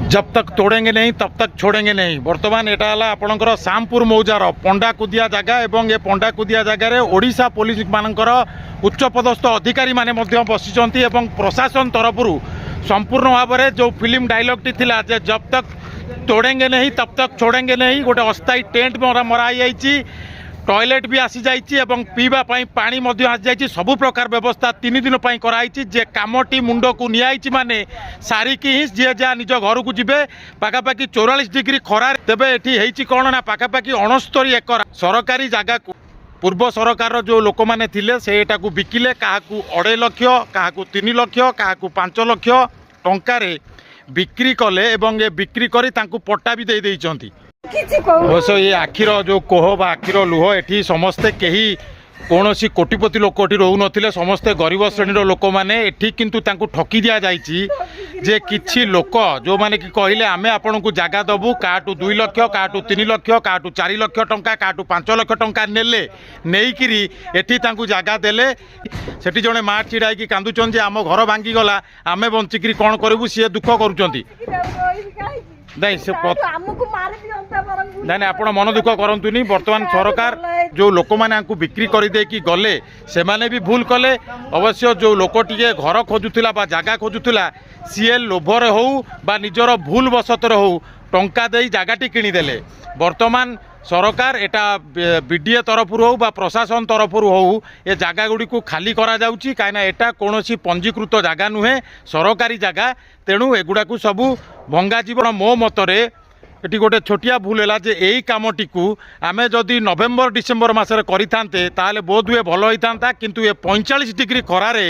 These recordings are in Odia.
जब तक तोड़ेंगे नहीं, तब तक छोड़ेंगे नहीं। ବର୍ତ୍ତମାନ ଏଇଟା ହେଲା ଆପଣଙ୍କର ଶାମପୁର ମୌଜାର ପଣ୍ଡାକୁଦିଆ ଜାଗା ଏବଂ ଏ ପଣ୍ଡାକୁଦିଆ ଜାଗାରେ ଓଡ଼ିଶା ପୋଲିସ ମାନଙ୍କର ଉଚ୍ଚପଦସ୍ଥ ଅଧିକାରୀମାନେ ମଧ୍ୟ ବସିଛନ୍ତି ଏବଂ ପ୍ରଶାସନ ତରଫରୁ ସମ୍ପୂର୍ଣ୍ଣ ଭାବରେ ଯେଉଁ ଫିଲ୍ମ ଡାଇଲଗ୍ଟି ଥିଲା ଯେ जब तक तोड़ेंगे नहीं, तब तक छोड़ेंगे नहीं, ଗୋଟେ ଅସ୍ଥାୟୀ ଟେଣ୍ଟ ମରା ହେଇଯାଇଛି, ଟଏଲେଟ୍ ବି ଆସିଯାଇଛି ଏବଂ ପିଇବା ପାଇଁ ପାଣି ମଧ୍ୟ ଆସିଯାଇଛି। ସବୁ ପ୍ରକାର ବ୍ୟବସ୍ଥା 3 ଦିନ ପାଇଁ କରାହେଇଛି ଯେ କାମଟି ମୁଣ୍ଡକୁ ନିଆହେଇଛି ମାନେ ସାରିକି ହିଁ ଯିଏ ଯାହା ନିଜ ଘରକୁ ଯିବେ। ପାଖାପାଖି 44 ଡିଗ୍ରୀ ଖରାରେ। ତେବେ ଏଠି ହେଇଛି କ'ଣ ନା ପାଖାପାଖି 69 ଏକର ସରକାରୀ ଜାଗାକୁ ପୂର୍ବ ସରକାରର ଯେଉଁ ଲୋକମାନେ ଥିଲେ, ସେ ଏଟାକୁ ବିକିଲେ। କାହାକୁ 2.5 ଲକ୍ଷ, କାହାକୁ 3 ଲକ୍ଷ, କାହାକୁ 5 ଲକ୍ଷ ଟଙ୍କାରେ ବିକ୍ରି କଲେ ଏବଂ ଏ ବିକ୍ରି କରି ତାଙ୍କୁ ପଟ୍ଟା ବି ଦେଇ ଦେଇଛନ୍ତି। କିଛି କହୁ ଅବଶ୍ୟ ଏ ଆଖିର ଯେଉଁ କୋହ ବା ଆଖିର ଲୁହ, ଏଠି ସମସ୍ତେ, କେହି କୌଣସି କୋଟିପତି ଲୋକ ଏଠି ରହୁନଥିଲେ, ସମସ୍ତେ ଗରିବ ଶ୍ରେଣୀର ଲୋକମାନେ ଏଠି। କିନ୍ତୁ ତାଙ୍କୁ ଠକି ଦିଆଯାଇଛି ଯେ କିଛି ଲୋକ ଯେଉଁମାନେ କି କହିଲେ, ଆମେ ଆପଣଙ୍କୁ ଜାଗା ଦେବୁ। କାହାଠୁ 2 ଲକ୍ଷ, କାହାଠୁ 3 ଲକ୍ଷ, କାହାଠୁ 4 ଲକ୍ଷ ଟଙ୍କା, କାହାଠୁ 5 ଲକ୍ଷ ଟଙ୍କା ନେଲେ। ନେଇକିରି ଏଠି ତାଙ୍କୁ ଜାଗା ଦେଲେ। ସେଠି ଜଣେ ମା ଛିଡ଼ା ହେଇକି କାନ୍ଦୁଛନ୍ତି ଯେ ଆମ ଘର ଭାଙ୍ଗିଗଲା, ଆମେ ବଞ୍ଚିକିରି କ'ଣ କରିବୁ? ସିଏ ଦୁଃଖ କରୁଛନ୍ତି। ରହିବି କାହିଁକି? ନାଇଁ, ସେ ତାଠୁ ଆମକୁ ମାରି ଦିଅନ୍ତା ବରଂ। ନାଇଁ ନାଇଁ, ଆପଣ ମନ ଦୁଃଖ କରନ୍ତୁନି। ବର୍ତ୍ତମାନ ସରକାର ଯେଉଁ ଲୋକମାନେ ଆଙ୍କୁ ବିକ୍ରି କରିଦେଇକି ଗଲେ, ସେମାନେ ବି ଭୁଲ କଲେ। ଅବଶ୍ୟ ଯେଉଁ ଲୋକ ଟିକେ ଘର ଖୋଜୁଥିଲା ବା ଜାଗା ଖୋଜୁଥିଲା, ସିଏ ଲୋଭରେ ହଉ ବା ନିଜର ଭୁଲ ବଶତରେ ହଉ, ଟଙ୍କା ଦେଇ ଜାଗାଟି କିଣିଦେଲେ। ବର୍ତ୍ତମାନ ସରକାର ଏଟା ବିଡ଼ିଏ ତରଫରୁ ହଉ ବା ପ୍ରଶାସନ ତରଫରୁ ହଉ, ଏ ଜାଗା ଗୁଡ଼ିକୁ ଖାଲି କରାଯାଉଛି। କାହିଁକିନା ଏଟା କୌଣସି ପଞ୍ଜୀକୃତ ଜାଗା ନୁହେଁ, ସରକାରୀ ଜାଗା। ତେଣୁ ଏଗୁଡ଼ାକୁ ସବୁ ଭଙ୍ଗାଯିବ। ମୋ ମତରେ ଏଠି ଗୋଟେ ଛୋଟିଆ ଭୁଲ ହେଲା ଯେ ଏଇ କାମଟିକୁ ଆମେ ଯଦି ନଭେମ୍ବର ଡିସେମ୍ବର ମାସରେ କରିଥାନ୍ତେ, ତାହେଲେ ବୋଧହୁଏ ଭଲ ହେଇଥାନ୍ତା। କିନ୍ତୁ ଏ 45 ଡିଗ୍ରୀ ଖରାରେ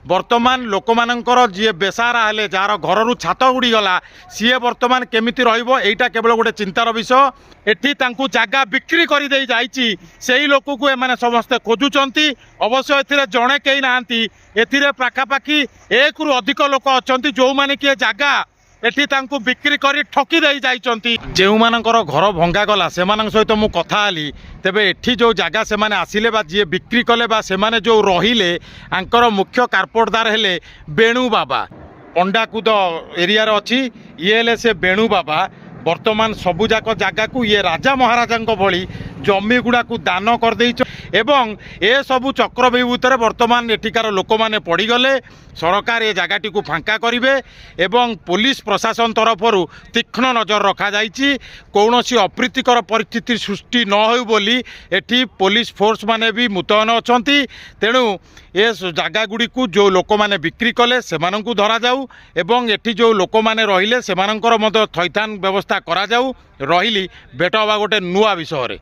ବର୍ତ୍ତମାନ ଲୋକମାନଙ୍କର ଯିଏ ବେସାରା ହେଲେ, ଯାହାର ଘରରୁ ଛାତ ଉଡ଼ିଗଲା, ସିଏ ବର୍ତ୍ତମାନ କେମିତି ରହିବ, ଏଇଟା କେବଳ ଗୋଟେ ଚିନ୍ତାର ବିଷୟ। ଏଠି ତାଙ୍କୁ ଜାଗା ବିକ୍ରି କରିଦେଇ ଯାଇଛି, ସେଇ ଲୋକକୁ ଏମାନେ ସମସ୍ତେ ଖୋଜୁଛନ୍ତି। ଅବଶ୍ୟ ଏଥିରେ ଜଣେ କେହି ନାହାନ୍ତି, ଏଥିରେ ପାଖାପାଖି ଏକରୁ ଅଧିକ ଲୋକ ଅଛନ୍ତି, ଯେଉଁମାନେ କି ଏ ଜାଗା ଏଠି ତାଙ୍କୁ ବିକ୍ରି କରି ଠକି ଦେଇ ଯାଇଛନ୍ତି। ଯେଉଁମାନଙ୍କର ଘର ଭଙ୍ଗାଗଲା, ସେମାନଙ୍କ ସହିତ ମୁଁ କଥା ହେଲି। ତେବେ ଏଠି ଯେଉଁ ଜାଗା ସେମାନେ ଆସିଲେ ବା ଯିଏ ବିକ୍ରି କଲେ ବା ସେମାନେ ଯେଉଁ ରହିଲେ, ଆଙ୍କର ମୁଖ୍ୟ କାର୍ପଟଦାର ହେଲେ ବେଣୁ ବାବା। ପଣ୍ଡାକୁଦ ଏରିଆରେ ଅଛି। ଇଏ ହେଲେ ସେ ବେଣୁ ବାବା। ବର୍ତ୍ତମାନ ସବୁଯାକ ଜାଗାକୁ ଇଏ ରାଜା ମହାରାଜାଙ୍କ ଭଳି ଜମି ଗୁଡ଼ାକୁ ଦାନ କରିଦେଇଛ ଏବଂ ଏସବୁ ଚକ୍ରବ୍ୟୁହ ଭିତରେ ବର୍ତ୍ତମାନ ଏଠିକାର ଲୋକମାନେ ପଡ଼ିଗଲେ। ସରକାର ଏ ଜାଗାଟିକୁ ଫାଙ୍କା କରିବେ ଏବଂ ପୋଲିସ ପ୍ରଶାସନ ତରଫରୁ ତୀକ୍ଷ୍ଣ ନଜର ରଖାଯାଇଛି। କୌଣସି ଅପ୍ରୀତିକର ପରିସ୍ଥିତି ସୃଷ୍ଟି ନ ହେଉ ବୋଲି ଏଠି ପୋଲିସ ଫୋର୍ସ ମାନେ ବି ମୁତୟନ ଅଛନ୍ତି। ତେଣୁ ଏ ଜାଗା ଗୁଡ଼ିକୁ ଯେଉଁ ଲୋକମାନେ ବିକ୍ରି କଲେ, ସେମାନଙ୍କୁ ଧରାଯାଉ ଏବଂ ଏଠି ଯେଉଁ ଲୋକମାନେ ରହିଲେ, ସେମାନଙ୍କର ମଧ୍ୟ ଥଇଥାନ ବ୍ୟବସ୍ଥା କରାଯାଉ। ରହିଲି, ଭେଟ ହେବା ଗୋଟେ ନୂଆ ବିଷୟରେ।